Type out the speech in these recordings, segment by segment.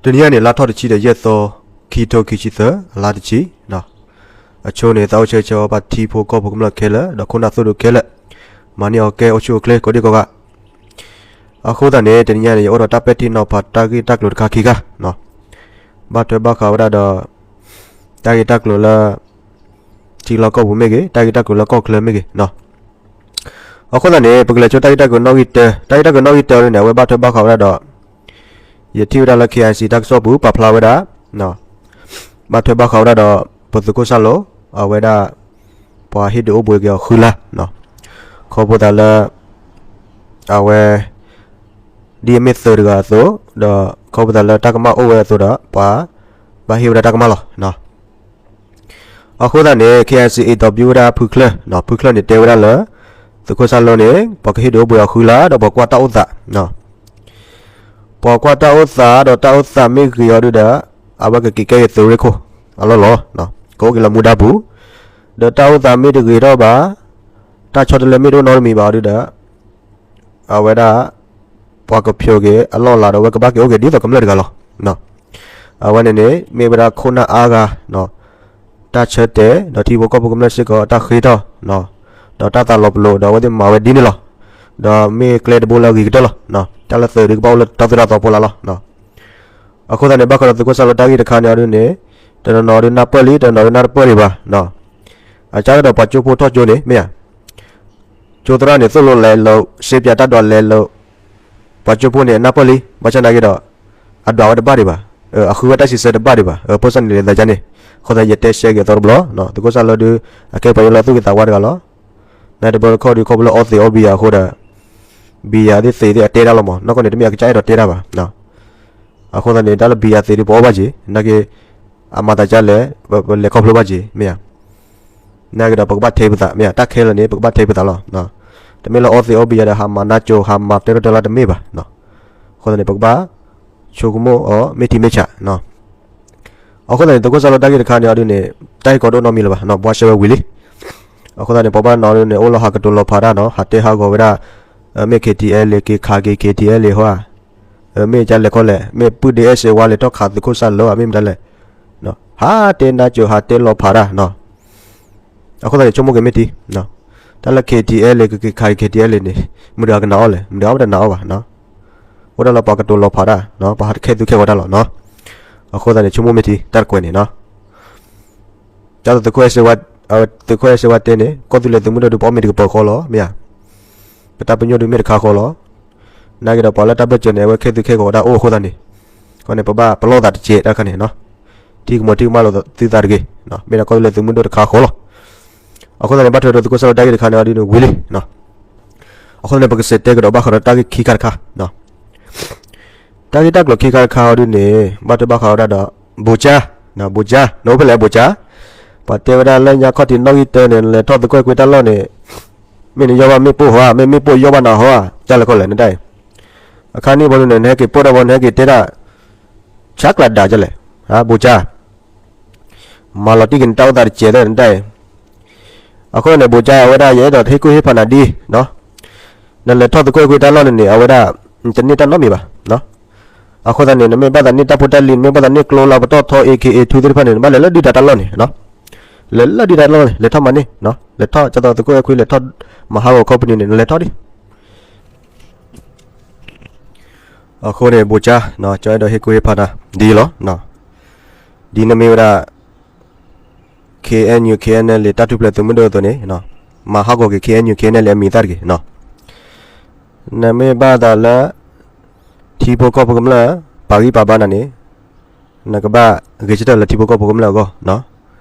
တနံၤအံၤန့ၣ် လါထီၣ်တဆံဒီးယဲၢ်သီ, ခံထိခံဆံသၢ, အလါတဆံ, အဆိန့ၣ် သးအိၣ်ဆၢဂ့ၤဆၢဝါဘၣ်ထံဖိကီၢ်ဖိကမျၢၢ်ခဲလၢာ် ဒီးခိၣ်နၢ်သိၣ်ဒူခဲလၢာ်, မၤန့ၢ်အီၤကဲအိၣ်ဆူၣ်အိၣ်ချ့ကိးဒံကိးဂၤ. အဃိသတးန့ၣ် တနံၤအံၤန့ၣ် ယအိၣ်ဒီးတၢ်ပဲာ်ထံနီၤဖးတၢ်ဂ့ၢ်တၢ်ကျိၤတခါခံခါ, ဘၣ်ထွဲဘၣ်ဃးဝဲဒၣ်ဒီး တၢ်ဂ့ၢ်တၢ်ကျိၤလၢ ထံလီၢ်ကီၢ်ပူၤမ့ၢ်ဂ့ၤ, တၢ်ဂ့ၢ်တၢ်ကျိၤလၢကီၢ်ချၢမ့ၢ်ဂ့ၤ. အဃိသတးန့ၣ် ပကလဲၤဆိတၢ်ဂ့ၢ်တၢ်ကျိၤနီၣ်ဂံၢ်တၢ, တၢ်ဂ့ၢ်တၢ်ကျိၤနီၣ်ဂံၢ်တၢန့ၣ် အဝဲဘၣ်ထွဲဘၣ်ဃးဝဲဒၣ်ဒီး ယထံၣ်ဝဲဒၣ်လၢ KIC တၢ်ကစီၣ်ပူၤ ပာ်ဖျါဝဲဒၣ် ဘၣ်ထွဲဘၣ်ဃးဝဲဒၣ်ဒီး ပသုးခိၣ်စၢ်လိ အဝဲဒၣ် ပှၤဟ့ၣ်ဒုးအိၣ်ဘှံးက့ၤအီၤဃုလါ, ခီဖျိသးလၢ အဝဲ ဒ်အမ့ၢ်သုးတဂၤအသိး, ဒီးခီဖျိသးလၢတၢ်ကမၣ်အိၣ်ဝဲအသိးဒီး ပှၤဘၣ်ဟ့ၣ်ဝဲဒၣ်တၢ်ကမၣ်လီၤ. အဃိသတးန့ၣ် KIC အံၤ interview ဝဲဒၣ်ဖုချၢ, ဖုချၢန့ၣ်တဲဝဲဒၣ်လၢ သုးခိၣ်စၢ်လိန့ၣ် ပှၤကဟ့ၣ်ဒုးအိၣ်ဘှံးအီၤဃုလါ ဒီးပှၤကွၢ်တၢ်အိၣ်သး, ပှၤကွၢ်တၢ်အိၣ်သးဒီးတၢ်အိၣ်သးမ့ၢ်ဂ့ၤအီၤဒုဒီး အဝဲကက့ၤကဲက့ၤသုးရ့ၣ်ခိၣ်အလီၢ်လီၤ. ကအိၣ်က့ၤလၢမူဒါပူၤ, ဒီးတၢ်အိၣ်သးမ့ၢ်တဂ့ၤထီၣ်ဘၣ်, တၢ်ဆီတလဲမ့ၢ်တအိၣ်နီတမံၤဘၣ်အီၤဒုဒီး အဝဲဒၣ် ပှၤကဖျိးက့ၤအလီၢ်လၤဒီး အဝဲကဘၣ်က့ၤအိၣ်က့ၤဒ်သိးကမျၢၢ်တဂၤလီၤ. အဝဲန့ၣ်န့ၣ် မ့ၢ်ဝဲဒၣ်ခိၣ်နၢ်အါဂၤ တၢ်ဆၢတဲာ် ဒီးထံဖိကီၢ်ဖိကမျၢၢ်စ့ၢ်ကီးတၢ်ဃ့ထီၣ် ဒီးတၢ်သးလီၤပလိာ် ဒီးအဝဲသ့ၣ်မၤဝဲဒ်န့ၣ်လီၤ. ဒီးမ့ၢ်ကျဲတဘိလၢအဂ့ၤကတၢၢ်လီၤ. တၢ်လၢသုးဒုကဘၣ်အိၣ်လၢတၢ်သိၣ်တၢ်သီဖိလၢ်လီၤ. အဃိသတးန့ၣ် ဘၣ်ဃးဒီးသုးခိၣ်စၢ်လိတၢ်ဂ့ၢ်တခါန့ၣ်အီၤဒုန့ၣ် တနီၤနီၤဒုနၢ်ပၢၢ်လံ, တနီၤနီၤဒုနၢ်တပၢၢ်ဒံးဘၣ်. အကါဒ်ဒီးပှၤကၠိဖိထီၣ်ကၠိန့ၣ် မ့ၢ်ဧါ, ကၠိသရၣ်န့ၣ် သိၣ်လိလဲၤလိာ် စ့ပၠးတၢ်ဒွးလဲၤလိာ်, ပှၤကၠိဖိန့ၣ် အနၢ်ပၢၢ်လံ, ဘၣ်ဆၣ်နာ်က့ဒီး အဒွးဝဲတဘၣ်ဒံးဘၣ်, အဃုဝဲတၢ်စံးဆၢတဘၣ်ဒံးဘၣ်. ဖိစၢ်န့ၣ်လံသးကါန့ၣ်, အဃိသတးယတဲရှဲက့ၤအသီတဘျီ, သုးခိၣ်စၢ်လိဒု အကဲပှၤကညီလၢသူၣ်ဂ့ၤသးဝါတဂၤလီၤ. နတဘျီတခီၣ်ဒုခီဖျိလၢအီသံးအီဘံယၤအဃိဒီး ဘံယၤသ့ၣ်သ့ၣ်သ့ၣ်အတဲတၢ်လီၤမး, နီၢ်ကီၢ်န့ၣ် တမ့ၢ်အကစၢ်အဲၣ်ဒိးတဲတၢ်ဘၣ်. အဃိသတးန့ၣ် တၢ်လၢဘံယၤသ့ၣ်ဒုပအီၣ်ဘၣ်က့ၤ, နာ်က့ အမၤသးကါလဲၣ်, ပလဲၤခီဖျိဘၣ်က့ၤ, မ့ၢ်ဧါ. နာ်က့ဒီးပကဘၣ်ထဲပသး, မ့ၢ်ဧါ, တၢ်ခဲလၢာ်န့ၣ် ပကဘၣ်ထဲပသးလီၤ. တမ့ၢ်လၢအီသံးအီဘံယၤဒီး ဟးမၤနါကိၤ ဟးမၤတဲထီၣ်တဲလီၤတမ့ၢ်ဘၣ်. အဃိသတးန့ၣ် ပကဘၣ်ဆိကမိၣ်အီၤ မ့ၢ်ထံမ့ၢ်ဆး အဃိသတးန့ၣ် သုးခိၣ်စၢ်လိတၢ်ဂ့ၢ်တခါန့ၣ်အီၤဒုန့ၣ် တၢ်ဟ့ၣ်ကီၤဒိၣ်နီတမံၤလၢၤဘၣ်နီၤ, ဘှါရှဲဝဲဝံၤလံ. အဃိသတးန့ၣ် ပှၤဘၣ်နီၤဒုန့ၣ် အိၣ်လီၤဟးကတိၤလီၤဖးတၢ်နီၤ, ဟးတဲဟးဂီၤဝဲဒၣ်, မ့ၢ် KTLA က့ၤခးက့ၤ KTLA ဟီဧါ, မ့ၢ်ကလဲၤခီလဲၣ်, မ့ၢ်ပုၢ်ဒ့အဲၣ်စ့ဝါလဲၤထီၣ်ခးသုးခိၣ်စၢ်လိဧါ, မ့ၢ်မတၤလဲၣ်, ဟးတဲနါကိၤ ဟးတဲလီၤဖးတၢ်နီၤ. အဃိသတးန့ၣ် ဆိကမိၣ်က့ၤမ့ၢ်ထံ, တၢ်လၢ KTLA က့ၤခးက့ၤ KTLA န့ၣ် မတၤအကနၣ်အီၣ်လဲၣ်, မတၤအီၣ်ပတနၣ်အီၣ်ဘၣ်. အိၣ်ဒၣ်လၢပှၤကတိၤလီၤဖးတၢ်, ပှၤဟးတခဲသူခဲဂီၤတၢ်လီၤနီၤ. အဃိသတးန့ၣ် ဆိကမိၣ်မ့ၢ်ထံ တၢ်တကွဲးန့ၣ်နီၤ. တၢ်လၢသုးခိၣ်အဲၣ်စ့ဝါ, သုးခိၣ်အဲၣ်စ့ဝါတဲန့ၣ် ကီၢ်သူလ့ၤသုးမုၢ်ဒိၣ်ဒုပအီၣ်မ့ၤတကပၤဃီလီၤ, မ့ၢ်ဧါ. ပတၢ်ပညိၣ်ဒုမ့ၢ်တခါဃီလီၤ. နာ်က့ဒီးပှၤလၢတၢ်ဘၢၣ်စၢၤန့ၣ် အဝဲခဲသူခဲဂီၤဝဲဒၣ်အိၣ်အဃိသတးန့ၣ်, အဃိန့ၣ် ပဘၣ်ပလီၢ်သးတစဲးတၢ်ခါန့ၣ်နီၤ. ထံကမီၤထံကမၣ်လိာ်သုသးတဂ့ၤ, မ့ၢ်ဒၣ်ကီၢ်သူလ့ၤသုးမုၢ်ဒိၣ်တခါဃီလီၤ. အဃိသတးန့ၣ် ဘၣ်ထွဲဒီးသုးခိၣ်စၢ်လိတၢ်ဂ့ၢ်တခါန့ၣ်အီၤဒုန့ၣ်ဝံၤလံ. အဃိသတးန့ၣ် ပကစးတဲကဒီးဘၣ်ဃးဒီးတၢ်ဂ့ၢ်ခံခါတခါ တၢ်ဂ့ၢ်တၢ်ကျိၤခံခါတခါအီၤဒုန့ၣ် ဘၣ်ထွဲဘၣ်ဃးဝဲဒၣ်ဒီး ဘိးကၠါ, ဘိးကၠါ, နအိၣ်ဖဲလဲၣ်ဘိးကၠါ. ပှၤတဲဝဲဒၣ်လၢညါခီၣ်ထံးနီၣ်ဂံၢ်တၢန့ၣ် နလဲၤထီၣ်သုးခိၣ်အဲၣ်ခွံတၢ်လီၢ်န့ၣ် မ့ၢ်နယီၢ်ဘၣ်မ့ၣ်ပိၢ်ဟီဧါ, မ့ၢ်မ့ၣ်ပိၢ်ယီၢ်ဘၣ်နၤဟီဧါ, ကၢ်လဲၤခီလဲၣ်နတၢ်အံၤ. အခါနံၣ်ဘီဒုန့ၣ် နဟဲက့ၤပိၢ်ထီၣ်ဘီ နဟဲက့ၤတဲဒၣ် ဆါကျးဒးကၢ်လဲၣ်, ဘိးကၠါ မၤလီၤတံၢ်က့ၤနတၢ်အိၣ်သးတစဲးသၢနတၢ်အံၤ. အဃိန့ၣ် ဘိးကၠါ အဝဲဒၣ်ယအဲၣ်ဒိးဟ့ၣ်ကူၣ်ဟ့ၣ်ဖးနၤဒ်, နလဲၤထီၣ်သုးခိၣ်အဲၣ်ခွံတၢ်လီၢ်န့ၣ်န့ၣ် အဝဲဒၣ် နတန့ၢ်တၢ်နီတမံၤဘၣ်. အဃိသတးန့ၣ် နမ့ၢ်ဘၣ်သးန့ၢ်တၢ်ဖိတၢ်လံၤ နမ့ၢ်ဘၣ်သးန့ၢ်ကျိလၢပတီၢ်ထီ AK A two သ့ၣ်တဖၣ်န့ၣ် နဘၣ်လဲၤလၢဒုၣ်ဒါတၢ်လီၢ်န့ၣ်, လဲၤလၢဒုၣ်ဒါတၢ်လီၢ်န့ၣ် လဲၤထီၣ်မၤန့ၢ်, လဲၤထီၣ်ဒ်သိးသုးခိၣ်အဲၣ်ခွံ လဲၤထီၣ်မၤဟးဂီၤ company န့ၣ် နလဲၤထီၣ်ဒံး. အဃိန့ၣ် ဘိးကၠါ, ကၠီအဲၣ်ဒိးဟ့ၣ်ကူၣ်ဟ့ၣ်ဖးနၤဒ်အံၤလီၤ. ဒ်နမ့ၢ်ဝဲဒၣ် KNU KNLA တၢ်ထူၣ်ဖျဲးသုးမုၢ်ဒိၣ်အသိးန့ၣ်, မၤဟးဂီၤက့ၤ KNU KNLA အမံၤအသၣ်တဂ့ၤ. နမ့ၢ်ဘၣ်သးလၢ ထံဖိကီၢ်ဖိကမျၢၢ် ပာ်ဂံၢ်ပာ်ဘါနၤန့ၣ်, နကဘၣ်ဂဲၤဆၢထၢၣ်လၢထံဖိကီၢ်ဖိကမျၢၢ်အဂီၢ်.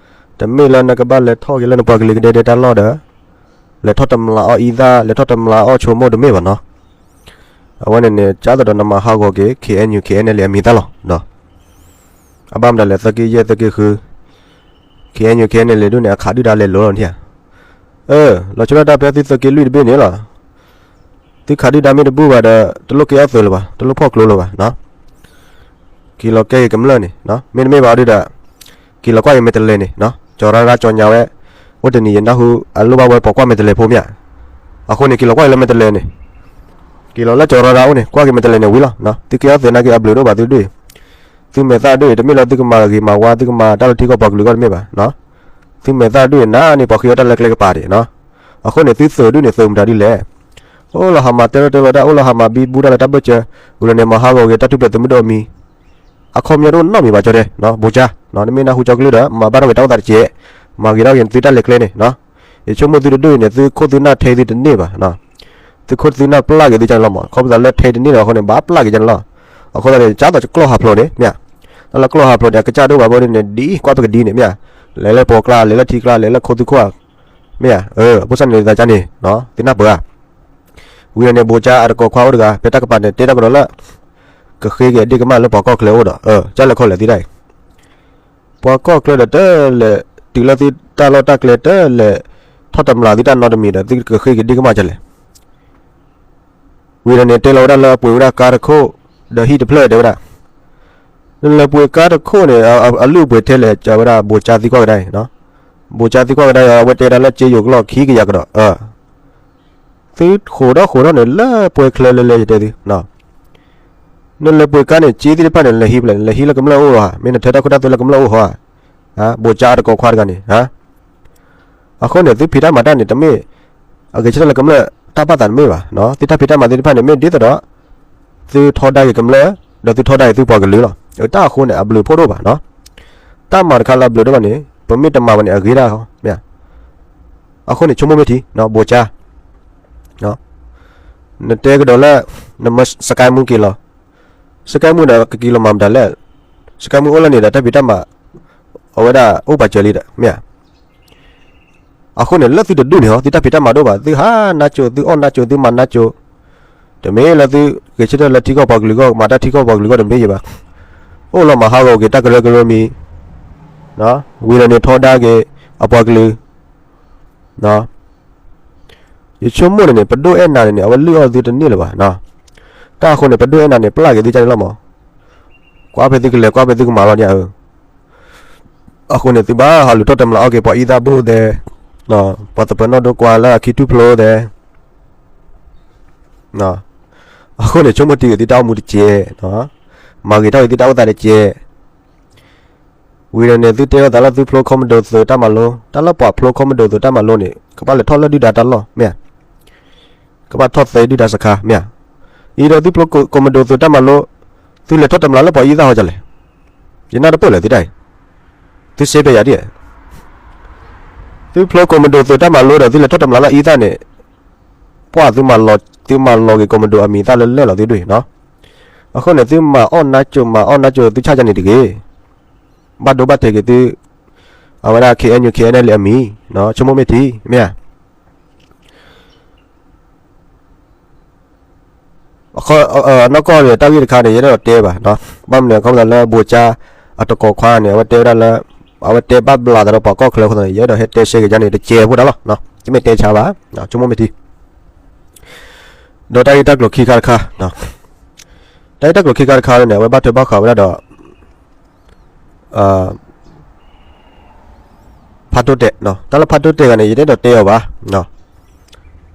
တမ့ၢ်လၢနကဘၣ်လဲၤထီၣ်က့ၤလၢနပှၤကလုာ်ကဒဲကဒဲတၢ်လီၢ်ဒီး လဲၤထီၣ်တမျးအီၣ်အံသၣ် လဲၤထီၣ်တမျးအီၣ်ဆိကမိၣ်တမ့ၢ်ဘၣ်နီၤ. အဝဲန့ၣ်န့ၣ် ကၢ်သးဒီးနမၤဟးဂီၤက့ၤ KNU KNLA အမံၤသၣ်လီၤ. အဘၣ်မတၤလဲၣ် သုးက့ယဲၢ်သုးက့ဃု KNU KNLA ဒ်န့ၣ် အခးဒုၣ်ဒါလဲၤလိၤလီၤနထံၣ်ဧါ. အၢ လီၤဆီဒၣ်တၢ်ဖဲသုးသုးက့လွံၢ်တဘ့ၣ်န့ၣ်လီၤ. သုခးဒုၣ်ဒါမ့ၢ်တဘူၣ်ဘၣ်ဒီး တလိၣ်က့ၤအီၣ်သုးလၢၤဘၣ် တလိၣ်ဖီၣ်ကျိလၢၤဘၣ်နီၤ. က့ၤလီၤကဲက့ၤကမျၢၢ်န့ၣ် မ့တမ့ၢ်ဘၣ်ဒုၣ်ဒါ က့ၤလီၤကွၢ်က့ၤမဲာ်တဲၤလဲၤန့ၣ် ကၠီၤရၢ်ရၢ်ကၠီၤညါဝဲ အိၣ်တနံၤယနၢ်ဟူအလိၣ်ဘၣ်ဝဲပှၤကွၢ်မဲာ်တဲၤလဲၤဖိမ့ၢ်ဧါ. အဃိန့ၣ် က့ၤလီၤကွၢ်က့ၤလၢမဲာ်တဲၤလဲၤန့ၣ် က့ၤလီၤလၢကၠီၤရၢ်ရၢ်အိၣ်န့ၣ် ကွၢ်က့ၤမဲာ်တဲၤလဲၤန့ၣ်ဝံၤလီၤ. သုက့ၤအီၣ်သုးနာ်က့ၤအဘျုးတအိၣ်ဘၣ်သုဒုၣ်အံၤ. သုမဲာ်သၣ်ဒုၣ်အံၤ တမ့ၢ်လၢသုကမၤဂ့ၤမၤဝါ သုကမၤတၢ်လၢထံကီၢ်ပှၤကလုာ်အဂီၢ်တမ့ၢ်ဘၣ်နီၤ. သုမဲာ်သၣ်ဒုၣ်အံၤ နၤန့ၣ် ပှၤဃ့အီၣ်တၢ်လၢကျဲကပၤဒံးနီၤ. အဃိန့ၣ် သုသုးဒုၣ်န့ၣ် သုးမတၤဒ်လဲၣ်. အိၣ်လီၤဟးမၤတၢ်လီၤတၢ်လီၤတၢ် အိၣ်လီၤဟးမၤဘံဘူတၢ်လၢတၢ်ဘၢၣ်စၢၤ, ဝံၤလီၤန့ၣ် မၤဟးဂီၤက့ၤတၢ်ထူၣ်ဖျဲးသုးမုၢ်ဒိၣ်အမံၤ အခီပညီတအိၣ်နီတမံၤဘၣ်ကၠီတဲ, ဘိၣ်ကၠါ, နမ့ၢ်နၢ်ဟူကၠီကလုၢ်ဒီး မၤဘၣ်ထီၣ်က့ၤတၢ်အိၣ်သးတကဲး, မၤဂ့ၤထီၣ်က့ၤသုတၢ်လဲၤကျဲန့ၣ်, ယဆိကမိၣ်သုတဒူၣ်အံၤန့ၣ် သုခိၣ်သုနၢ်ထဲသုတန့ၢ်ဘၣ်, သုခိၣ်သုနၢ်ပျၢ်က့ၤသုကၢ်န့ၣ်လီၤမး, ခီဖျိလၢထဲတန့ၢ်ဒီးအဃိန့ၣ် ဘၣ်ပျၢ်က့ၤကၢ်န့ၣ်လီၤ. အဃိသတးန့ၣ် ကၢ်သိးကကျီၢ်ဟးဖျိးန့ၣ် မ့ၢ်ဧါ, တၢ်လၢကျီၢ်ဟးဖျိးန့ၣ် အကစၢ်ဒိၣ်ဘၣ်ဘၣ်န့ၣ် ဒ်ကွၢ်ပကဒံန့ၣ် မ့ၢ်ဧါ, လဲၤလၢပိာ်ကျါ လဲၤလၢထံကျါ လဲၤလၢခိသူခိၣ်ဧါ, မ့ၢ်ဧါ, အဃိသတးန့ၣ် သးကၢ်န့ၣ် သုနၢ်ပၢၢ်ဧါ ဝံၤဒီးန့ၣ် ဘိၣ်ကၠါအတကိးခွါအိၣ်တဂၤ ဖဲတၢ်ကပၤန့ၣ် တဲတၢ်ကဒီးလၢ ကဃ့က့ၤအဒ့ၣ်ကမၣ်လၢပှၤကီၢ်ချၢအအိၣ်ဒီး ကၢ်လဲၤခီလဲၤသုတၢ်အံၤ, ပှၤကီၢ်ချၢဒီးတလဲၤ တုၤလၢသုတၢ်လီၢ်တၢ်ကျဲတလဲၤ ထီၣ်တမျာ်သုတၢ်နီတမံၤဒီး သုကဃ့က့ၤဒ့ၣ်ကမၣ်ကၢ်လဲၣ်. ဝံၤဒီးန့ၣ် တဲလီၤဝဲဒၣ်လၢအပှ့ၤဝဲဒၣ်ကါတခိၣ် ဒီးဟံၣ်တဖျၢၣ်တဲဝဲဒၣ်, နလဲၤပှ့ၤကါတခိၣ်န့ၣ် အလုၢ်အပှ့ၤထဲလဲၣ် ကဝဲဒၣ် ဘိၣ်ကၠါသံကွၢ်ကဒါအံၤ, ဘိၣ်ကၠါသံကွၢ်ကဒါအံၤ အဝဲတဲဒၣ်လၢစ့ယိၤကလီၢ်ခံကယၤကဒီး, သုဃိးဒီးဃိးထီၣ်န့ၣ် လၢပှဲၤချၢလဲၤလဲၤ ယတဲသု, နလဲၤပှ့ၤကါန့ၣ် စ့သ့ၣ်တဖၣ်န့ၣ် လဲၤဟံးဖဲလဲၣ် လဲၤဟံးလၢကမျၢၢ်အိၣ်ဧါ, မ့ၢ်နထၢတၢ်ခိတၢ်သွဲလၢကမျၢၢ်အိၣ်ဧါ, ဘိၣ်ကၠါအတကိးခွါတဂၤန့ၣ် အဃိန့ၣ် သုဖံးတၢ်မၤတၢ်န့ၣ် တမ့ၢ် အဂဲၤဆၢထၢၣ်လၢကမျၢၢ်တၢ်ဘၣ်သးတမ့ၢ်ဘၣ်, သုတၢ်ဖံးတၢ်မၤသ့ၣ်တဖၣ်န့ၣ် မ့ၢ်ဒ်သိးဒီး သုထီဒါက့ၤကမျၢၢ် ဒီးသုထီဒါက့ၤသုပှၤကလုာ်လီၤ. တၢ်အဃိန့ၣ် အဘျုးဖှိၣ်ဒိၣ်ဘၣ်, တၢ်မၤတခါလၢအဘျုးဒိၣ်ဘၣ်န့ၣ် ပမ့ၢ်တမၤဘၣ်န့ၣ် အဂ့ၤဒၣ်, မ့ၢ်ဧါ, အဃိန့ၣ် ဆိကမိၣ်မ့ၢ်ထံ ဘိၣ်ကၠါ နတဲကဒီးလၢ နမၢစကဲမူက့ၤလီၤ, စကဲမူဒီးကက့ၤလီၤမၤမတၤလဲၣ်, စကဲမူအိၣ်လၢန့ၣ်ဒီး တၢ်ဖံးတၢ်မၤ အဝဲဒၣ်အိၣ်ပာ်စၢၤလံဒီး မ့ၢ်ဧါ, အဃိန့ၣ် လၢသုတဒူၣ်န့ၣ်ဟီ သုတၢ်ဖံးတၢ်မၤဒိၣ်ဘၣ် သုဟးနါစိၤ သုအီၣ်နါစိၤ သုမၤနါစိၤ, တမ့ၢ်လၢသုဂဲၤဆၢထၢၣ်လၢထံကီၢ်ပှၤကလုာ်အဂီၢ် မၤတၢ်ထံကီၢ်ပှၤကလုာ်အဂီၢ်တမ့ၢ်ယဘၣ်, အိၣ်လီၤမၤဟးဂီၤက့ၤတၢ်ကရၢကရိမံၤ, ဝံၤဒီးန့ၣ်ထီဒါက့ၤ အပှၤကလုာ် ယဆိကမိၣ်န့ၣ်န့ၣ် ပဒိၣ်အဲၣ်နၤန့ၣ်န့ၣ် အဝဲလုၢ်အီၣ်သုတန့ၢ်လၢၤဘၣ်, တၢ်အဃိန့ၣ် ပဒိၣ်အဲၣ်နၤန့ၣ် ပျၢ်က့ၤသုကၢ်န့ၣ်လီၤမး, ကွၢ်ဖဲသုကလဲၤ ကွၢ်ဖဲသုကမၤလီၤန့ၣ်ဧၢ, အဃိန့ၣ် သုဘၣ်ဟးလူၤထီၣ်တမျာ်အီၣ်က့ၤ ပှၤအံသၣ်ဘိၣ်သဲး, ပှၤသပၢၤနီၣ်ဒိကွၢ်လၢအခံထူၣ်ဖျိသဲး, အဃိန့ၣ် ဆိကမိၣ်တံၢ်က့ၤသုတၢ်အိၣ်မူတကဲး, မၤဂ့ၤထီၣ်က့ၤသုတၢ်အိၣ်သးတကဲး, ဝံၤဒီးန့ၣ် သုတဲလိာ်သးလၢသုဖျိခီမဒိသုးတၢ်မၤလိ, တၢ်လၢပှၤဖျိခီမဒိသုးတၢ်မၤလိန့ၣ် ကဘၣ်လဲၤထီၣ်လၢဒုၣ်ဒါတၢ်လီၢ် မ့ၢ်ဧါ, ကဘၣ်ထီၣ်သဲဒုၣ်ဒါစခါ မ့ၢ်ဧါ, အံၤဒီးသုဖျိခီမဒိသုးတၢ်မၤလိ, သုလဲၤထီၣ်တမျာ်လၢပှၤအံသၣ်ဟီကလဲၣ်, ယနၢ်တပၢၢ်လၢသုတၢ်အံၤ, သုစ့ဖဲယၤဒ်, သုဖျိခီမဒိသုးတၢ်မၤလိဒီး သုလဲၤထီၣ်တမျာ်လၢအံသၣ်န့ၣ်, ပှၤသုမၤလီၤ, သုမၤလီၤက့ၤခီမဒိအမံၤသၣ်လၢလဲၣ်လီၤသုဒၣ်အံၤနီၤ, အဃိန့ၣ် သုမၤအီၣ်နါစိၤ မၤအီၣ်နါစိၤသုဆၣ်ကန့ၣ်တဂ့ၤ, ဘၣ်ဒိဘၣ်ထံးက့ၤသု, အဝဲဒၣ် KNU KNLA အမံၤ, ဆိကမိၣ်မ့ၢ်ထံ မ့ၢ်ဧါ. အနီၢ်ကီၢ်န့ၣ် တၢ်ဂ့ၢ်တခါန့ၣ် ယအဲၣ်ဒိးတဲဘၣ်, ဘၣ်မနုၤအခီပညီလၢ ဘိၣ်ကၠါအတကိးခွါန့ၣ် အဝဲတဲဝဲဒၣ်လၢ, အဝဲတဲဘၣ်ဘျးသးဒီးပှၤကီၢ်ချၢအဃိသတးန့ၣ် ယအဲၣ်ဒိးဟဲတဲရှဲက့ၤယၤန့ၣ် တကဲးဖိတၢ်လီၤ, တမ့ၢ်တဲဆါဘၣ်, ဆိကမိၣ်မ့ၢ်ထံ ဒီးတၢ်ဂ့ၢ်တၢ်ကျိၤခံခါတခါ, တၢ်ဂ့ၢ်တၢ်ကျိၤခံခါတခါန့ၣ် အဝဲဘၣ်ထွဲဘၣ်ဃးဝဲဒၣ်ဒီး ဖးဒိၣ်တဲာ်, တၢ်လၢဖးဒိၣ်တဲာ်ဂၤန့ၣ် ယတအဲၣ်ဒိးတဲအီၤဘၣ်,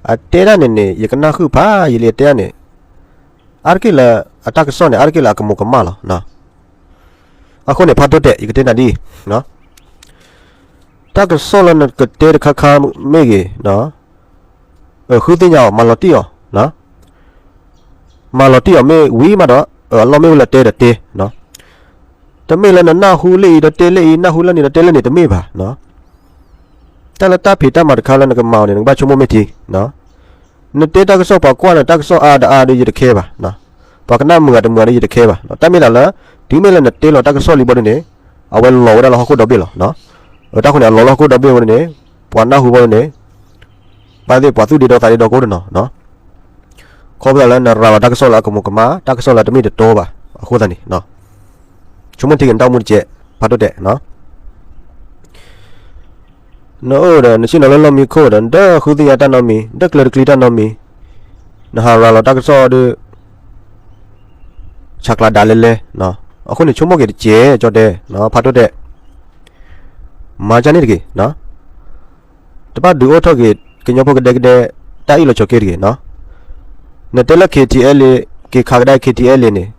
အတဲဒၣ်န့ၣ်န့ၣ် ယကနၢ်ဟုၣ်ဖးယံာ်လံ အတဲဒၣ်န့ၣ်, အါတက့ၢ်လၢအတၢ်ကစီၣ်န့ၣ် အါတက့ၢ်လၢအကမူးကမၣ်လီၤ. အဃိန့ၣ် ဖးဒိၣ်တဲာ် ယကတဲနၤဒ်အံၤ, တၢ်ကစီၣ်လၢနကတဲတခါခါမ့ၢ်ဂ့ၤ, ဃုသ့ၣ်ညါအီၤ မၤလီၤတံၢ်အီၤ, မၤလီၤတံၢ်အီၤမ့ၢ်ဝံၤမးဒီး အလီၢ်မ့ၢ်ဝဲလၢတဲဒီးတဲ, တမ့ၢ်လၢနနၢ်ဟူလၢအံၤဒီးတဲလၢအံၤ နၢ်ဟူလၢန့ၣ်ဒီးတဲလၢန့ၣ် တမ့ၢ်ဘၣ်. တၢ်လၢတၢ်ဖံးတၢ်မၤတခါလၢနကမၤအီၤန့ၣ် နကဘၣ်ဆိကမိၣ်မ့ၢ်ထံ, နတဲတၢ်ကစီၣ်ပှၤကွၢ်နတၢ်ကစီၣ်အါဒီးအါဒီးယတခဲဘၣ်, ပှၤကနၣ်မုာ်ဂၤတမုာ်ဂၤဒီးယတခဲဘၣ်, တၢ်မ့ၢ်တၢ်လၢ တုၤမ့ၢ်လၢနတဲလီၤတၢ်ကစီၣ်လံဘၣ်ဒ်န့ၣ်, အဝဲလီၤဝဲဒၣ်လၢဟီၣ်ခိၣ်ဒီဘ့ၣ်လီၤ. တၢ်ဃိန့ၣ် အလီၤလၢဟီၣ်ခိၣ်ဒီဘ့ၣ်ဝဲန့ၣ်, ပှၤနၢ်ဟူဘၣ်န့ၣ်, ဘၣ်သ့ၣ်ပှၤသူၣ်ဒ့ဒီသးဒ့ဒီကိးတနီၤ, ခီဖျိလၢနရၤလီၤတၢ်ကစီၣ်လၢအကမူးကမၣ် တၢ်ကစီၣ်လၢတမ့ၢ်တတီဘၣ်, အဃိသတးန့ၣ်, ဆိကမိၣ်ထံက့ၤနတၢ်အိၣ်မူတကဲး, ဖးဒိၣ်တဲာ် နအိၣ်ဒီး နဆ့ၣ်နီၤလၢလီၢ်မံခိၣ်ဒီး နတဃုသ့ၣ်ညါတၢ်နီတမံၤ, နတကျၢၤတကျံတၢ်နီတမံၤ, နဟးရၤလီၤတၢ်ကစီၣ်ဒီး ဆးကျးဒၣ်လဲလဲ, အဃိန့ၣ် ဆိကမိၣ်က့ၤတကဲး ကၠီတဲ, ဖးဒိၣ်တဲာ်, မၤကၢ်န့ၣ်တဂ့ၤ, တဘၣ်ဒုးအိၣ်ထီၣ်က့ၤ ကညီဖိကဒဲကဒဲ တၢ်အ့ၣ်လိာ်ဆိးက့တဂ့ၤ, နတဲလၢ KTLA က့ၤခးကဒါ KTLA န့ၣ်,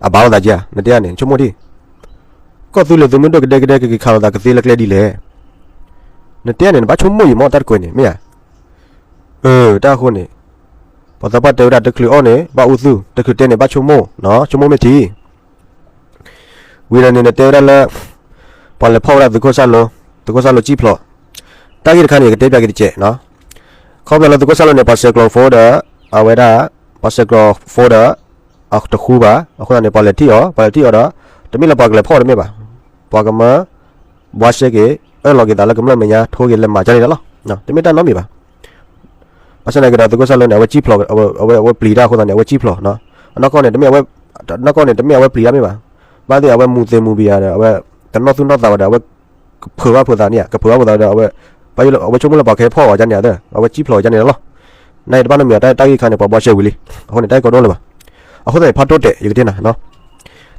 အဘၣ်လိာ်သးက့ဧါ, နတဲန့ၣ် ဆိကမိၣ်ထံၣ်, ကီၢ်သူလ့ၤသုးမုၢ်ဒိၣ်ကဒဲကဒဲ ကက့ၤခးလိာ်သးကသ့လၢကျဲဒ်လဲၣ်. နတဲန့ၣ် နဘၣ်ဆိကမိၣ်ယံာ်မး တၢ်တကွဲးန့ၣ် မ့ၢ်ဧါ. အၢ တၢ်အဃိန့ၣ် ပှၤသးပှၢ်တဲဝဲဒၣ် တချုးအီၣ်န့ၣ် ဘၣ်အူသူၣ်, တချုးတဲန့ၣ် ဘၣ်ဆိကမိၣ်, ဆိကမိၣ်မ့ၢ်ထံ ဝံၤဒီးန့ၣ် နတဲဝဲဒၣ်လၢ ပှၤလဲၤဖီၣ်ဝဲဒၣ်သုးခိၣ်စၢ်လိ, သုးခိၣ်စၢ်လိကၠံၣ်ဖျိး, တၢ်ဂ့ၢ်တခါန့ၣ် ယကတဲပၠးက့ၤတစဲး, ခီဖျိလၢသုးခိၣ်စၢ်လိန့ၣ် ပှၤဆဲးကျိးဖိဒီး အဝဲဒၣ် ပှၤဆဲးကျိးဖိဒီး အတဃူဘၣ်, အဃိသတးန့ၣ် ပှၤလဲၤထံၣ်အီၤ, ပှၤလဲၤထံၣ်အီၤဒီး တမ့ၢ်လၢပှၤကလဲၤဖီၣ်တမ့ၢ်ဘၣ်, ပှၤကမၢ ဘှါရှဲက့ၤ အၢၣ်လီၤက့ၤသးလၢကမျၢၢ်မဲာ်ညါ ထိက့ၤလဲၤမၤကန့ၣ်လီၤ, တမ့ၢ်တၢ်နီတမံၤဘၣ်. ဘၣ်ဆၣ်သနာ်က့ဒီး သုးခိၣ်စၢ်လိန့ၣ် အဝဲကၠံၣ်ဖျိး, အဝဲပျံၤတၢ်အဃိသတးန့ၣ် အဝဲကၠံၣ်ဖျိး, အနီၢ်ကီၢ်န့ၣ် တမ့ၢ်အဝဲ, နီၢ်ကီၢ်န့ၣ် တမ့ၢ်အဝဲပျံၤတၢ်မ့ၢ်ဘၣ်, ဘၣ်သ့ၣ်အဝဲမူးသ့မူးဘံယၤဒီး အဝဲတနီၣ်သူၣ်နီၣ်သးဘၣ်ဒီး အဝဲကဖုးဘၣ်ဖိသးန့ၣ်ဧါ, ကဖုးဘၣ်ဖိသးဒီး အဝဲဆိကမိၣ်လၢပှၤကဟဲဖီၣ်အီၤကန့ၣ်ဧါ, အဝဲကၠံၣ်ဖျိးကန့ၣ်လီၤ. နတဘၣ်နီတမံၤ တၢ်ဂ့ၢ်တခါန့ၣ် ပှၤဘှါရှဲဝံၤလံ, အဃိန့ၣ် တၢ်ဂ့ၢ်ကီဒိၣ်လၢၤဘၣ်. အဃိသတးန့ၣ် ဖးဒိၣ်တဲာ် ယကတဲနၤ,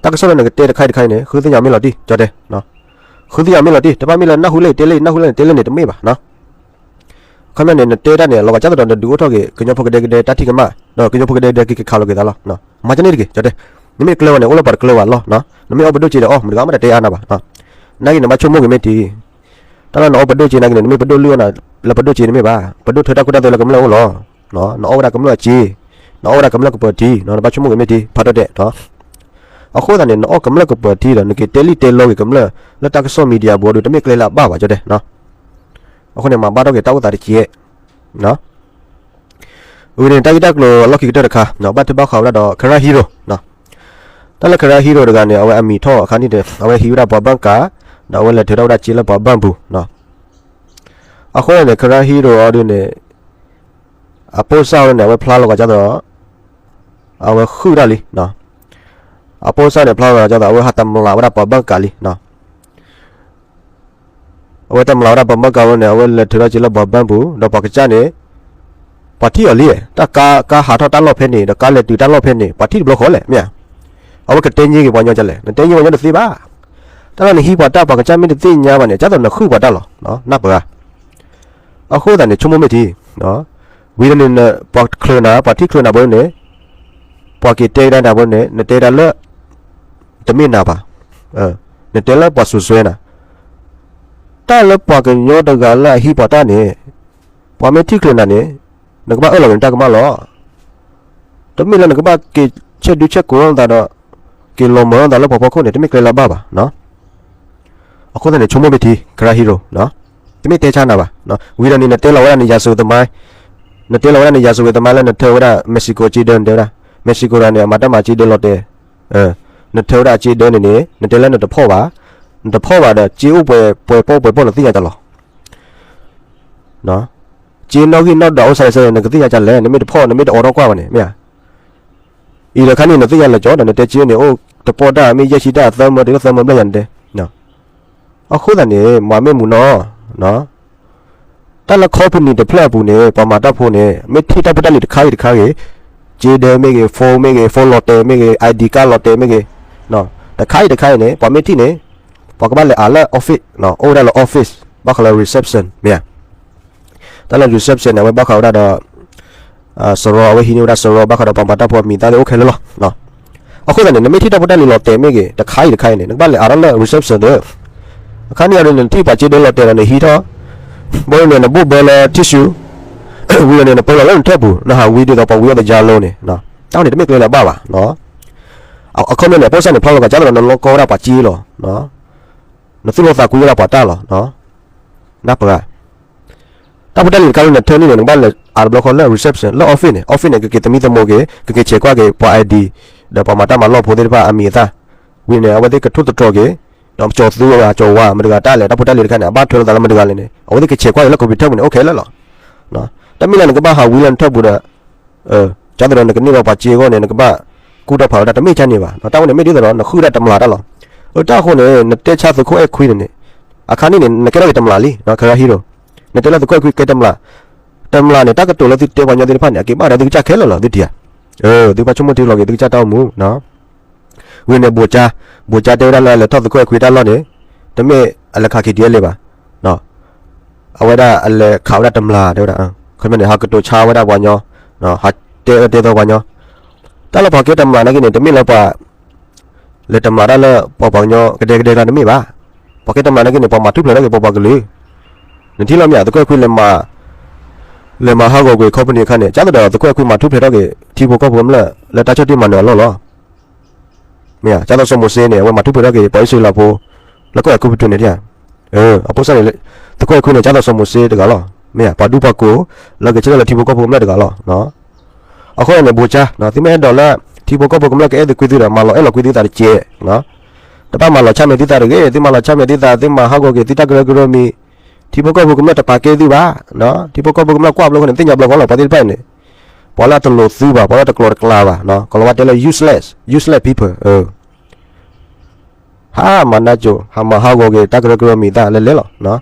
တၢ်ကစီၣ်လၢနကတဲတခါအံၤတခါအံၤန့ၣ် ဃုသ့ၣ်ညါမ့ၢ်လီၤတံၢ် ကၠီတဲ, ဃုသ့ၣ်ညါမ့ၢ်လီၤတံၢ်, တဘၣ်မ့ၢ်လၢနၢ်ဟူလၢယတဲလၢ နၢ်ဟူလၢနတဲလၢန့ၣ် တမ့ၢ်ဘၣ်. ခီပညီန့ၣ် နတဲတၢ်န့ၣ် လီၤဂာ်ကၢ်သဒီးနဒုးအိၣ်ထီၣ်က့ၤ ကညီဖိကဒဲကဒဲ တၢ်ထံၣ်ကမၣ်, ဒီးကညီဖိကဒဲကဒဲက့ၤကခးလိာ်က့ၤသးလီၤ. မၤကန့ၣ်တက့ၢ် ကၠီတဲ, နမ့ၢ်တကျၢၤဘၣ်န့ၣ် အိၣ်လၢပှၤတကျၢၤဘၣ်လီၤ, နမ့ၢ်အီၣ်ပဒိၣ်စ့ဒီးအီၣ် မတဂၤမ့ၢ်တတဲအါနၤဘၣ်. နာ်က့နဘၣ်ဆိကမိၣ်က့ၤမ့ၢ်တံၢ်, တၢ်လၢနအီၣ်ပဒိၣ်စ့နာ်က့န့ၣ် နမ့ၢ်ပဒိၣ်လုၢ်အီၣ်နၤလၢပဒိၣ်စ့န့ၣ်မ့ၢ်ဘၣ်, ပဒိၣ်ထၢတၢ်ခိတၢ်သွဲလၢကမျၢၢ်အအိၣ်လီၤ. နအီၣ်ဝဲဒၣ်ကမျၢၢ်အစ့, နအီၣ်ဝဲဒၣ်ကမျၢၢ်ကပၢၤထံ, နဘၣ်ဆိကမိၣ်က့ၤမ့ၢ်တံၢ် ဖးဒိၣ်တဲာ်. အဃိသတးန့ၣ် နအီၣ်ကမျၢၢ်ကပၢၤထံဒီး နက့ၤတဲလံၣ်တဲလီက့ၤကမျၢၢ် လၢတၢ်ကစီၣ် media ဘူးဒီး တမ့ၢ်ကျဲလၢအဘၣ်ဘၣ် ကၠီတဲ. အဃိန့ၣ် မၤဘၣ်ထီၣ်က့ၤတၢ်အိၣ်သးတက့ၢ်. ဝံၤန့ၣ် တၢ်ဂ့ၢ်တၢ်ကျိၤအလီၢ်ခံကတၢၢ်တခါ ဘၣ်ထွဲဘၣ်ဃးဝဲဒၣ်ဒီး Karen Hero, တၢ်လၢ Karen Hero တဂၤန့ၣ် အဝဲအမံၤထီၣ်အခါန့ၣ်ဒီး အဝဲဟံးဝဲဒၣ်ပှၤဘၣ်ကး, ဒီးအဝဲလဲၤထုးထီၣ်ဝဲဒၣ်စ့လၢပှၤဘၣ်ပူၤ. အဃိန့ၣ် Karen Hero အီၤဒုးန့ၣ် အပိၢ်စၢ်ဝဲန့ၣ် အဝဲဖျါလီၤကဒီး အဝဲဃုာ်တၢ်လံ. အပိၢ်စၢ်န့ၣ် ဖျါလီၤကဒီး အဝဲဟးတမျးဝဲဒၣ်ပှၤဘၣ်ကးလံ. အဝဲတမျးဝဲဒၣ်ပှၤဘၣ်ကးဝဲန့ၣ် အဝဲလဲၤထုးထီၣ်စ့လၢပှၤဘၣ်ပူၤ ဒီးပှၤကစၢ်န့ၣ် ပှၤထံၣ်အီၤလံ, တၢ်ကါ ကါဟးထီၣ်တၢ်လီၢ်ဖဲန့ၣ် ဒီးကါလဲၤတုၤတၢ်လီၢ်ဖဲန့ၣ် ပှၤထံၣ်တဘျီဃီလဲၣ် မ့ၢ်ဧါ. အဝဲကတဲညံက့ၤပှၤညီဒ်လဲၣ်, နတဲညံပှၤညီတသ့ဘၣ်. တၢ်လၢနဟံးပှၤတၢ် ပှၤကစၢ်မ့ၢ်တသ့ၣ်ညါဘၣ်န့ၣ် ဒ်သိးနဃုာ်ပှၤတၢ်လီၤ, နၢ်ပၢၢ်ဧါ. အဃိသတးန့ၣ် ဆိကမိၣ်မ့ၢ်ထံ, ဝံၤဒီးန့ၣ် ပှၤချုးနၤ ပှၤထံၣ်ချုးနၤဘၣ်န့ၣ် ပှၤက့ၤတဲကဒါနၤဘၣ်န့ၣ် နတဲဒၣ်လၢ တမ့ၢ်နၤဘၣ်, နတဲလၢပှၤစူးစွဲနၤ. တၢ်လၢပှၤကညီတဂၤလၢအဟံးပှၤတၢ်န့ၣ် ပှၤမ့ၢ်ထံၣ်ချုးနၤန့ၣ် နကဘၣ်အၢၣ်လီၤက့ၤနတၢ်ကမၣ်လီၤ. တမ့ၢ်လၢနကဘၣ်က့ၤဆဲးဒုဆဲးကိးလိာ်သးဒီး က့ၤလီၤမၢ်လိာ်သးလၢပှၤဖီခိၣ်န့ၣ် တမ့ၢ်ကျဲလၢအဘၣ်ဘၣ်. အဃိသတးန့ၣ် ဆိကမိၣ်မ့ၢ်ထံ Karen Hero, တမ့ၢ်တဲဆါနၤဘၣ်. ဝံၤဒီးန့ၣ် နတဲလီၤဝဲဒၣ်န့ၣ် ရာဇဝင်သမိုင်း, နတဲလီၤဝဲဒၣ်န့ၣ် ရာဇဝင်သမိုင်း လၢနထၢဝဲဒၣ် Mexico စ့ဒၢ နတဲဝဲဒၣ် Mexico တဂၤန့ၣ် အမၤတၢ်မၤစ့ဒၢလီၤတဲာ်, နထၢဝဲဒၣ်အစ့ဒၢန့ၣ်န့ၣ် နတဲလၢနတဖီၣ်ဘၣ်, နတဖီၣ်ဘၣ်ဒီး စ့အိၣ်ပှဲၤပှဲၤပီၣ်ပှဲၤပီၣ် နသ့ၣ်ညါတၢ်လီၤ. စ့နီၣ်ဂံၢ်နီၣ်ဒွးအိၣ်စဲးစဲး နကသ့ၣ်ညါတၢ်လဲၣ်, နမ့ၢ်တဖီၣ် နမ့ၢ်တအိးထီၣ်ကွၢ်ဘၣ်န့ၣ် မ့ၢ်ဧါ. အံၤဒီးခါန့ၣ် နသ့ၣ်ညါလၢာ်ကၠီဒီး နတဲစ့န့ၣ် အိၣ်တပီၢ်တၢ် မ့ၢ်ယဲၢ်ဆံတၢ် သၢမၢ တုၤလၢသၢမၢဘျဲၣ်ယၤ နတဲ. အဃိသတးန့ၣ် မၤမ့ၢ်မူနီၤ, တၢ်လၢ company တဖျၢၣ်အပူၤန့ၣ် ပှၤမၤတၢ်ဖိန့ၣ် မ့ၢ်ထံၣ်တၢ်ဖိတၢ်လံၤတခါဂ့ၤတခါဂ့ၤ, စ့ဒၢမ့ၢ်ဂ့ၤ, phone မ့ၢ်ဂ့ၤ, phone လီၤတဲာ်မ့ၢ်ဂ့ၤ, I D card လီၤတဲာ်မ့ၢ်ဂ့ၤ, တခါဂ့ၤတခါဂ့ၤန့ၣ် ပှၤမ့ၢ်ထံၣ်န့ၣ် ပှၤကဘၣ်လဲၤအးလၢ office, အိၣ်ဝဲဒၣ်လၢ office ဘၣ်ဃးလၢ reception မ့ၢ်ဧါ. တၢ်လၢ reception န့ၣ် အဝဲဘၣ်ဃးဝဲဒၣ်ဒီး စရီ အဝဲဟံးန့ၢ်ဝဲဒၣ်စရီ ဘၣ်ဃးဒီးပှၤမၤတၢ်ဖိအမံၤအသၣ်သ့ၣ်အိၣ်ခဲလၢာ်လီၤ. အဃိသတးန့ၣ် နမ့ၢ်ထံၣ်တၢ်ဖိတၢ်လံၤလီၤတဲာ်မ့ၢ်ဂ့ၤ တခါဂ့ၤတခါဂ့ၤန့ၣ် နကဘၣ်လဲၤအးထီၣ်လၢ reception ဒီး အခါန့ၣ်အံၤ နထံၣ်ပှၤစ့ဒၢလီၤတဲာ်ဒီး နဟံးထီၣ်, ဘၣ်န့ၣ် နဘိၣ်ဘၢလၢ tissue, ဝံၤဒီးန့ၣ် နပၢလီၤလၢနထၢၣ်ပူၤ နဟးဝံဒ်သိးပှၤဝံအီၣ်သယါလိၤန့ၣ်, တၢ်န့ၣ်တမ့ၢ်ကျဲလၢအဘၣ်ဘၣ်. အခီပညီန့ၣ် အပိၢ်စၢ်န့ၣ် ဖျါလီၤကစၢ်သးဒီး နလီကီဝဲဒၣ်ပှၤစ့လီၤ, နသူၣ်လီၤသးကွံဝဲဒၣ်ပှၤတၢ်လီၤ. နၢ်ပၢၢ်ဧါ. တၢ်ဖိတၢ်လံၤတခါလၢနထၢန့ၣ်န့ၣ် နကဘၣ်လဲၤအးတဘျီဃီလၢ reception လၢ office န့ၣ် office န့ၣ် ကက့ၤသမံသမိးက့ၤ ကက့ၤဆဲးကွၢ်က့ၤပှၤ I D ဒီးပှၤမၤတၢ်မၤလီၢ်ဖိသ့ၣ်တဖၣ်အမံၤအသၣ်, ဝံၤန့ၣ် အဝဲသ့ၣ်ကထိၣ်သတြီၤက့ၤ, ဒီးကၠီၤသူအဂၤကၠီၤဝါ မတၤတဂၤတၢ်လဲၣ် တၢ်ဖိတၢ်လံၤတခါန့ၣ် အဘၣ်ထွဲလိာ်သးလၢမတၤတဂၤလဲၣ်န့ၣ် အဝဲသ့ၣ်ကဆဲးကွၢ်က့ၤလၢ computer ပူၤန့ၣ် အိၣ်ခဲလၢာ်လီၤ. တမ့ၢ်လၢနကဘၣ်ဟးဝံလၢနထၢၣ်ပူၤဒီး ကၢ်သးဒီးနကန့ၢ်ဘၣ်ပှၤစ့အဂီၢ်န့ၣ် နကဘၣ်ကူၣ်ထီၣ်ဖးဝဲဒၣ် တမ့ၢ်ဆါန့ၣ်ဘၣ်. တၢ်ဝဲန့ၣ်မ့ၢ်ဒ်သိးဒီး နဃုတၢ်တမျးတၢ်လီၤ. အတၢ်အဃိန့ၣ် နတဲဆါသုးခိၣ်အဲၣ်ခွံန့ၣ်န့ၣ် အခါန့ၣ်န့ၣ် နကဲထီၣ်က့ၤတမျးလံ Karen Hero, နတဲလၢသုးခိၣ်အဲၣ်ခွံကဲတမျး, တမျးန့ၣ် တၢ်ကတိၤလၢသုတဲပှၤညီသ့ၣ်တဖၣ်န့ၣ် အက့ၤဘၣ်ဒီးသုကစၢ်ခဲလၢာ်လီၤ သုထံၣ်ဧါ. သုကဘၣ်ဆိကမိၣ်ထံလီၤက့ၤသုကစၢ်တၢ်အိၣ်မူ ဝံၤန့ၣ် ဘိးကၠါ, ဘိးကၠါတဲဝဲဒၣ်လၢအလဲၤထီၣ်သုးခိၣ်အဲၣ်ခွံတၢ်လီၢ်န့ၣ် တမ့ၢ်အလဲၤခး K T L A ဘၣ်, အဝဲဒၣ်အလဲၤခးဝဲဒၣ်တမျး တဲဝဲဒၣ်, ခီပညီန့ၣ် ဟးကတိၤဆါဝဲဒၣ်ပှၤညီ, ဟးတဲအၢတဲသီပှၤညီ, တၢ်လၢပှၤကဲတမျးနာ်က့န့ၣ် တမ့ၢ်လၢပှၤ လဲၤတမျးတၢ်လၢပှၤပှၤကညီကဒဲကဒဲကျါတမ့ၢ်ဘၣ်. ပှၤကဲတမျးနာ်က့န့ၣ် ပှၤမၤထူၣ်ဖျဲးထီၣ်က့ၤပပှၤကလုာ်. နထံၣ်လီၤမ့ၢ်ဧါ, သုးခိၣ်အဲၣ်ခွံလဲၤမၤ, လဲၤမၤဟးဂီၤကွံာ် company အခါန့ၣ် ကသိးဒီးသုးခိၣ်အဲၣ်ခွံမၤထူၣ်ဖျဲးထီၣ်က့ၤ ထံဖိကီၢ်ဖိကမျၢၢ်လၢတၢ်ဆီၣ်တံၢ်မၤနၢၤအလီၢ်လီၤ. မ့ၢ်ဧါ, ကသိးစီၤမိၤၡ့န့ၣ် အဝဲမၤထူၣ်ဖျဲးထီၣ်က့ၤ ပှၤအံၣ်စရ့လးဖိ လၢကီၢ်အဲၤကူပတူးန့ၣ်ဧါ. အဖိစၢ်န့ၣ် သုးခိၣ်အဲၣ်ခွံန့ၣ် ကသိးစီၤမိၤၡ့တဂၤလီၤ. မ့ၢ်ဧါ, ပှၤဒူပှၤကိး လၢကဆၢထၢၣ်လၢထံဖိကီၢ်ဖိကမျၢၢ်တဂၤလီၤ. အဃိန့ၣ် ဘိၣ်ကၠါ, သုမ့ၢ်အဲၣ်ဒိးလၢ ထံဖိကီၢ်ဖိကမျၢၢ်ကအဲၣ်သုကွံသုဒီး မၤလီၤအဲၣ်လီၤကွံသုသးတက့ၢ်. တဘၣ်မၤလီၤဆၣ်မဲာ်သုသးတဂ့ၤ, သုမၤလီၤဆၣ်မဲာ်သုသး, သုမၤဟးဂီၤက့ၤသုတၢ်ကရၢကရိမံၤ, ထံဖိကီၢ်ဖိကမျၢၢ်တပာ်ကဲသုဘၣ်. ထံဖိကီၢ်ဖိကမျၢၢ်ကွၢ်ဘျီဃီန့ၣ် သ့ၣ်ညါဘျီဃီလီၤ, ပှၤသ့ၣ်တဖၣ်န့ၣ် ပှၤလၢအတလိၤသုဘၣ်, ပှၤလၢတကျိၤတကျဲဘၣ်, ကလီၤဝါတဲလၢ useless, useless people. ဟးမၤနၢကၠိ, ဟးမၤဟးဂီၤက့ၤတၢ်ကရၢကရိမံၤသၣ်လဲၤလဲၤလီၤ.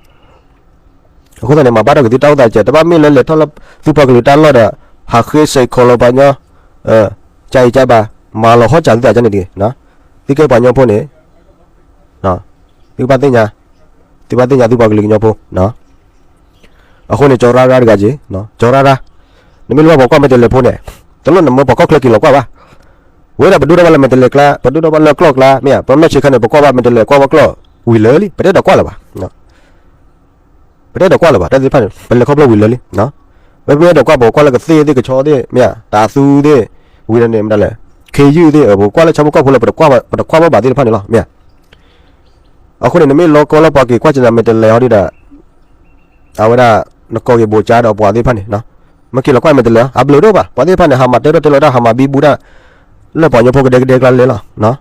အဃိသတးန့ၣ် မၤဘၣ်ထီၣ်က့ၤသုတၢ်အိၣ်သးစဲး, တဘၣ်မ့ၢ်လၢလဲၤထီၣ်လၢသုပှၤကလုာ်တၢ်လီၢ်ဒီး ဟးဃ့စဲးခီလီၤပှၤကညီ, ကၢ်အံၤကၢ်ဘါ, မၤလီၤဟီၣ်စးသုသးကန့ၣ်တဂ့ၤ. သုကဲပှၤကညီဖိန့ၣ် သုဘၣ်သ့ၣ်ညါ, သုဘၣ်သ့ၣ်ညါသုပှၤကလုာ်ကညီဖိ. အဃိန့ၣ် ကၠီၤရၢ်ရၢ်တဂၤက့ၤ, ကၠီၤရၢ်ရၢ်, နမ့ၢ်လိၣ်ဘၣ်ပှၤကွၢ်မဲာ်တဲးလဲးဖိန့ၣ်, တလိၣ်နမၢပှၤကီၢ်ချၢက့ၤလီၤကွၢ်ဘၣ်. ဝဲဒၣ်ပဒိၣ်ထီၣ်ဘၣ်လၢမဲာ်တဲးလဲးကျါ, ပဒိၣ်ထီၣ်ဘၣ်လၢကျီၢ်ကျါ, မ့ၢ်ဧါ, ပမ့ၢ်ဆ့ခါန့ၣ် ပကွၢ်ဘၣ်မဲာ်တဲးလဲး ကွၢ်ဘၣ်ကျီၢ်ဝံၤလၢာ်လံ, ပတအဲၣ်ဒိးကွၢ်လၢၤဘၣ်. ပတအဲၣ်ဒိးကွၢ်လၢၤဘၣ်, တၢ်သ့ၣ်တဖၣ်န့ၣ် ပလဲၤခီဖျိဝံၤလၢာ်လံ. ပမ့ၢ်အဲၣ်ဒိးကွၢ် ပကွၢ်လၢကသ့ၣ်သ့ၣ် ကဆီသ့ၣ်, မ့ၢ်ဧါ, တၤသူသ့ၣ်, ဝံၤဒီးန့ၣ် မတၤလဲၣ်, ခ့ယုၢ်သ့ၣ်, ပကွၢ်လၢဆၣ်ဖိကီၢ်ဖိလၢ ပတကွၢ်ဘၣ်သ့ၣ်တဖၣ်န့ၣ်လီၤ, မ့ၢ်ဧါ. အဃိန့ၣ် နမ့ၢ်လီၤကီလၢပှၤက့ၤကွၢ်က့ၤနၤမဲာ်တဲးလဲးဟီဒ်ဒီး အဝဲဒၣ် နကိးက့ၤဘိၣ်ကၠါဒီးပှၤသ့ၣ်တဖၣ်န့ၣ်, မ့ၢ်က့ၤလီၤကွၢ်မဲာ်တဲးလဲး, အဘျုးဒိၣ်ဘၣ်, ပှၤသ့ၣ်တဖၣ်န့ၣ် ဟးမၤတၢထီၣ်တဲလီၤတၢ် ဟးမၤဘံဘူတၢ် လၢပှၤကညီဖိကဒဲကဒဲကျါလဲၤလီၤ.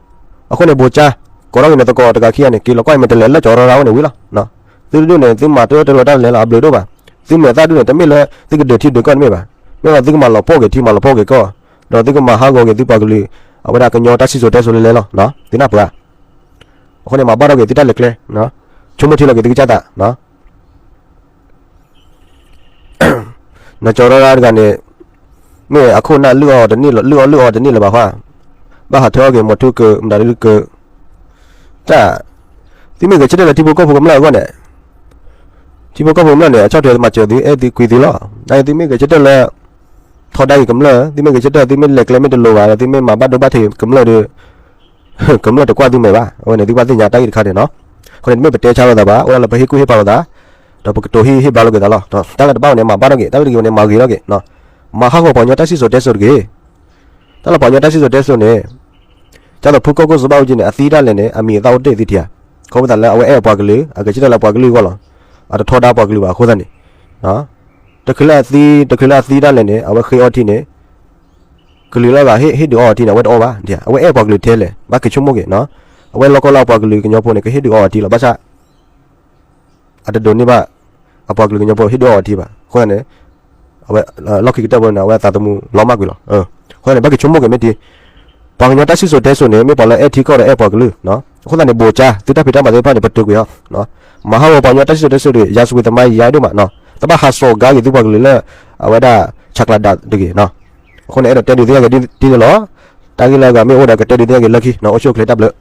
အဃိန့ၣ် ဘိၣ်ကၠါ, ကိးထီၣ်က့ၤနသကိးတဂၤခံဂၤန့ၣ် က့ၤလီၤကွၢ်မဲာ်တဲးလဲးလၢကၠီၤရၢ်ရၢ်ဝဲန့ၣ်ဝံၤလီၤ. သုတဒူၣ်န့ၣ် သုမၤတၢထီၣ်တဲလီၤတၢ်လဲၤလီၤ အဘျုးဒိၣ်ဘၣ်. သုမဲာ်သၣ်ဒူၣ်န့ၣ် တမ့ၢ်လၢသုကဒုးထံဒုးကီၢ်တမ့ၢ်ဘၣ်. မ့ၢ်လီၤ သုကမၤလီၤပှီၢ်က့ၤထံ မၤလီၤပှီၢ်က့ၤကီၢ်, ဒီးသုကမၤဟးဂီၤက့ၤသုပှၤကလုာ်, အဝဲဒၣ်ကညီတၢ်စံၣ်စိၤတဲစိၤလဲၤလဲၤလီၤ. သုနၢ်ပၢၢ်ဧါ. အဃိန့ၣ် မၤဘၣ်ထီၣ်က့ၤသုတၢ်လဲၤကျဲ, ဆိကမိၣ်ထံလီၤက့ၤသုကစၢ်သး နကၠီၤရၢ်ရၢ်တဂၤန့ၣ်, မ့ၢ်အခိၣ်နၢ်လုၢ်အီၣ်တန့ၢ်လၢၤ, လုၢ်အီၣ်လုၢ်အီတန့ၢ်လၢၤဘၣ်ဃါ, ဘၣ်ဟးထၢအီၣ်က့ၤ မီၤထူကၢ, မတၤဒုကၢ, တၢ်, သုမ့ၢ်ဂဲၤဆၢထၢၣ်လၢထံဖိကီၢ်ဖိကမျၢၢ်အဂီၢ်န့ၣ်, ထံဖိကီၢ်ဖိကမျၢၢ်န့ၣ် အဆီၣ်ထွဲမၤစၢၤသု အဲၣ်သုကွံသုလီၤ. နသုမ့ၢ်ဂဲၤဆၢထၢၣ်လၢ ထီဒါက့ၤကမျၢၢ်, သုမ့ၢ်ဂဲၤဆၢထၢၣ် သုမ့ၢ်လဲၤကျဲမ့ၢ်တလိၤဘၣ်ဒီး သုမ့ၢ်မၤဘၣ်ဒိဘၣ်ထံးကမျၢၢ်ဒီး ကမျၢၢ်တကွၢ်သုမဲာ်ဘၣ်. အဝဲန့ၣ် သုကဘၣ်သ့ၣ်ညါတၢ်ဂ့ၢ်တခါန့ၣ်နီၤ. အဃိန့ၣ် တမ့ၢ်ပတဲဆါလိာ်သးဘၣ်, အိၣ်ဒၣ်လၢပဟ့ၣ်ကူၣ်ဟ့ၣ်ဖးလိာ်သး, ဒီးပကတိၤဟ့ၣ်ဟ့ၣ်ဘျါလိာ်က့ၤသးလီၤ. တၢ်လၢတဘၣ်အီၤန့ၣ် မၤဘၣ်ထီၣ်က့ၤ, တၢ်လၢတဂ့ၤအီၤန့ၣ် မၤဂ့ၤထီၣ်က့ၤ. မၤဟးဂီၤပှၤကညီတၢ်စံၣ်စိၤတဲစိၤတဂ့ၤ. တၢ်လၢပှၤကညီတၢ်စံၣ်စိၤတဲစိၤန့ၣ်, ကၢ်သိးဖုကီၢ်ခိၣ်စီၤဘၣ်အူကၠံန့ၣ် အသံတၢ်လဲၣ်န့ၣ် အမံၤအသၣ်အိၣ်တ့ၢ်သံထံဧါ. ခီဖျိသးလၢအဝဲအဲၣ်အပှၤကလုာ်, အဂဲၤဆၢထၢၣ်လၢအပှၤကလုာ်အဂီၢ်လီၤ. အတထီဒါပှၤကလုာ်ဘၣ်အဃိသတးန့ၣ်, တချုးလၢအသံ, တချုးလၢအသံတၢ်လဲၣ်န့ၣ် အဝဲဃ့အီထံန့ၣ် ကလုာ်လၢအဂၤဟ့ၣ်ဒုးအီအီထံန့ၣ် အဝဲတအီဘၣ်. အဝဲအဲၣ်ပှၤကလုာ်ထဲလဲၣ်, ဘၣ်က့ၤဆိကမိၣ်က့ၤ. အဝဲလီၢ်ကီၢ်လၢအပှၤကလုာ်ကညီဖိန့ၣ် ကဟ့ၣ်ဒုးအီအီထံလီၤ. ဘၣ်ဆၣ် အတဒိးန့ၢ်ဘၣ် အပှၤကလုာ်ကညီဖိဟ့ၣ်ဒုးအီအီထံဘၣ်. အဃိသတးန့ၣ် အဝဲ လီၢ်ခံကတၢၢ်ဖိန့ၣ် အဝဲအသးသမူလီၤမၢ်ကွံာ်လီၤ. အဃိသတးန့ၣ် ဘၣ်က့ၤဆိကမိၣ်က့ၤမ့ၢ်တံၢ်, ပှၤကညီတၢ်စံၣ်စိၤတဲစိၤန့ၣ် မ့ၢ်ပှၤလၢအဲၣ်ထံကီၢ်ဒီးအဲၣ်ပှၤကလုာ်. အဃိသတးန့ၣ် ဘိၣ်ကၠါ သုတၢ်ဖံးတၢ်မၤသ့ၣ်တဖၣ်န့ၣ် ပတုာ်ကွံာ်အီၤ. မၤဟးဂီၤပှၤကညီတၢ်စံၣ်စိၤတဲစိၤဒီး ရာဇဝင်သမိုင်း ယါဒိၣ်မး, တဘၣ်ဟးစိာ်ကါက့ၤသုပှၤကလုာ်လၢ အဝဲဒၣ် ဆးကျးဒး တဂ့ၤ. အဃိန့ၣ် အဲၣ်ဒိးတဲဒုးသ့ၣ်ညါက့ၤဒ်န့ၣ်လီၤ. တၢ်ဂ့ၢ်လၢအဂၤမ့ၢ်အိၣ်ဒီး ကတဲဒုးသ့ၣ်ညါက့ၤလၢခံ, အိၣ်ဆူၣ်အိၣ်ချ့တၢ်ဘျုး.